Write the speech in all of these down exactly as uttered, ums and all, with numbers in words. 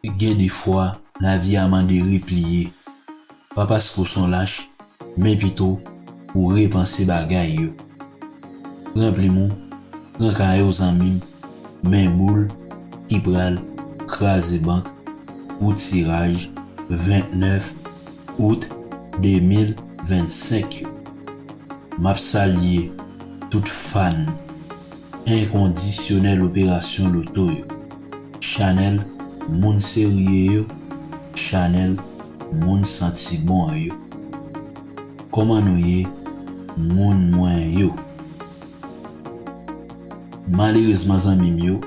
Gen de fwa, lavi a mande repliye. Pa paske w se yon lach, men pito pou w repanse bagay yo. Pran plim ou, pran kaye w zanmi m, men boul ki pral kraze bank pou tiraj vennèf out de mil vennsenk yo. M ap salye tout fan enkondisyonèl operasyon loto yo, chanèl moun serye yo, chanèl moun santi bon yo. Kòman nou ye, moun mwen yo? Malerezman, zanmi m yo,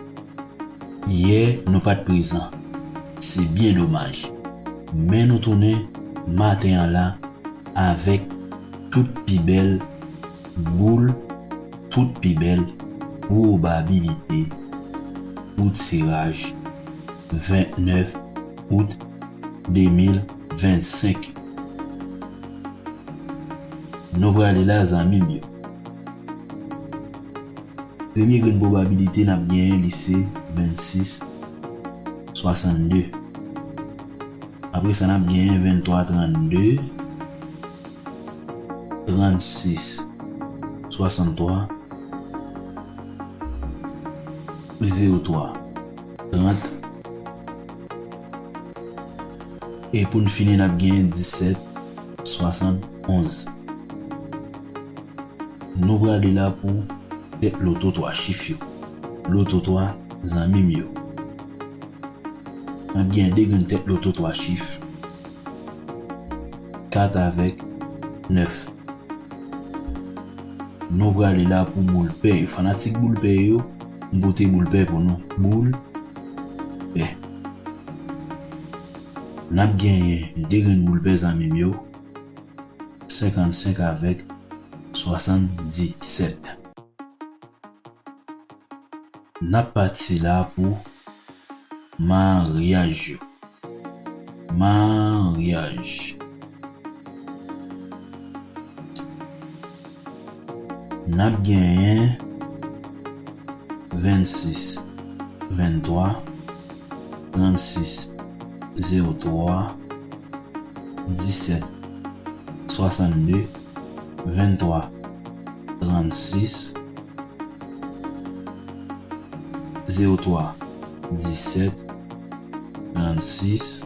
yè nou pa t prezan. Se byen domaj. Men nou tounen maten an la avèk tout pi bèl boul, tout pi bèl pwobabilite pou tiraj vennèf out de mil vennsenk. Nou prale la, zanmi m yo. Premye grenn pwobabilite n ap genyen, li se vennsis swasannde. Apre sa, n ap genyen venntwa trannde, trannsis swasanntwa, zewo twa trant. E pou n fini, n ap genyen disèt swasannonz. Nou prale la pou tèt loto twa chif yo. Loto twa, zanmi m yo. N ap gen de grenn tèt loto twa chif. Kat avèk nèf. Nou prale la pou boul pè yo. Fanatik boul pè yo, m pote boul pè pou nou. Boul pè. N ap genyen de grenn boul pè, zanmi m yo. Senkannsenk avèk swasanndisèt. N ap pati la pou maryaj yo. Maryaj. N ap genyen vennsis venntwa, trannsis zewo twa, disèt swasannde, venntwa trannsis, zewo twa disèt trannsis,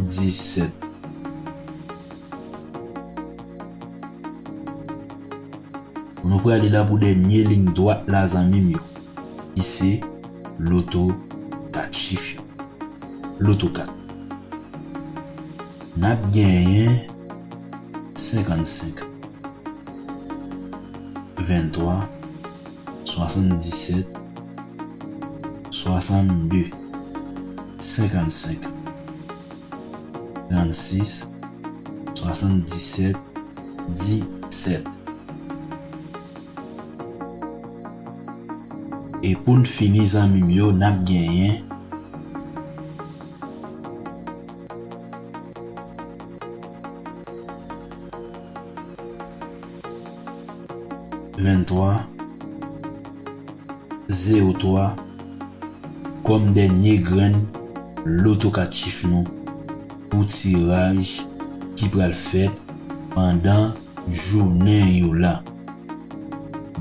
disèt. Nou prale la pou dènye liy dwat la, zanmi m yo, ki se loto kat chif yo. Loto kat. N ap genyen senkannsenk, venntwa, swasanndisèt, swasannde, senkannsenk, trannsis, swasanndisèt, disèt. E pou n fini, zanmi m yo, n ap genyen venntwa, zewo twa kòm dènye grenn loto kat chif nou pou tiraj ki pral fèt pandan jounen yo la.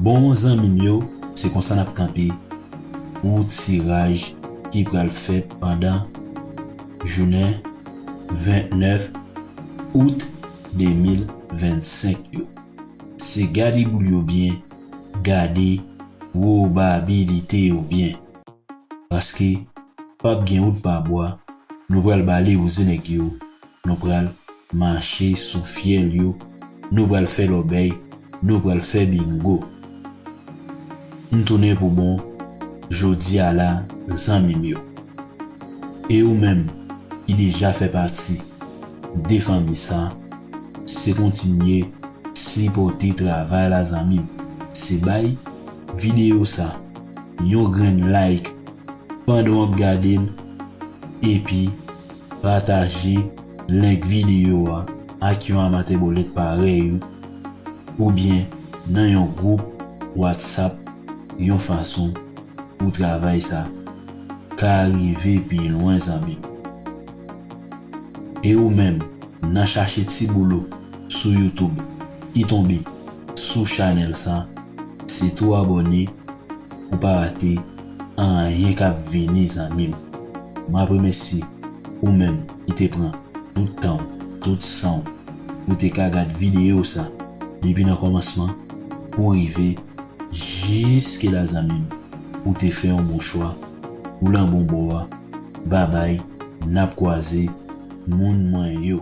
Bon, zanmi m yo, se konsa n ap kanpe pou tiraj ki pral fèt pandan jounen vennèf out de mil vennsenk yo. Se gade boul yo byen, gade pwobabilite yo byen. Paske p ap gen wout pa bwa, nou pral bale wouze nèg yo, nou pral mache sou fyèl yo, nou pral fè lòbèy, nou pral fè bingo. M tounen pou bon jodi a la, zanmi m yo. E ou menm ki deja fè pati de fanmi sa, se kontinye sipòte travay la, zanmi m. Se bay videyo sa yon grenn like pandan w ap gade l, epi pataje link videyo a ak yon amatè bòlèt parèy ou, oubyen nan yon gwoup WhatsApp yon fason pou travay sa ka rive pi lwen, zanmi m. E ou menm, nan chache ti boulo sou YouTube ki tonbe sou chanèl sa, se tou abòne pou pa rate anyen k ap vini, zanmi m. M ap remèsye ou menm ki te pran tout tan w, tout san w pou te ka gad videyo sa depi nan kòmansman pou rive jiske la, zanmi m. Ou te fè yon bon chwa, ou lan bon bò a. Babay, n ap kwaze, moun mwen yo.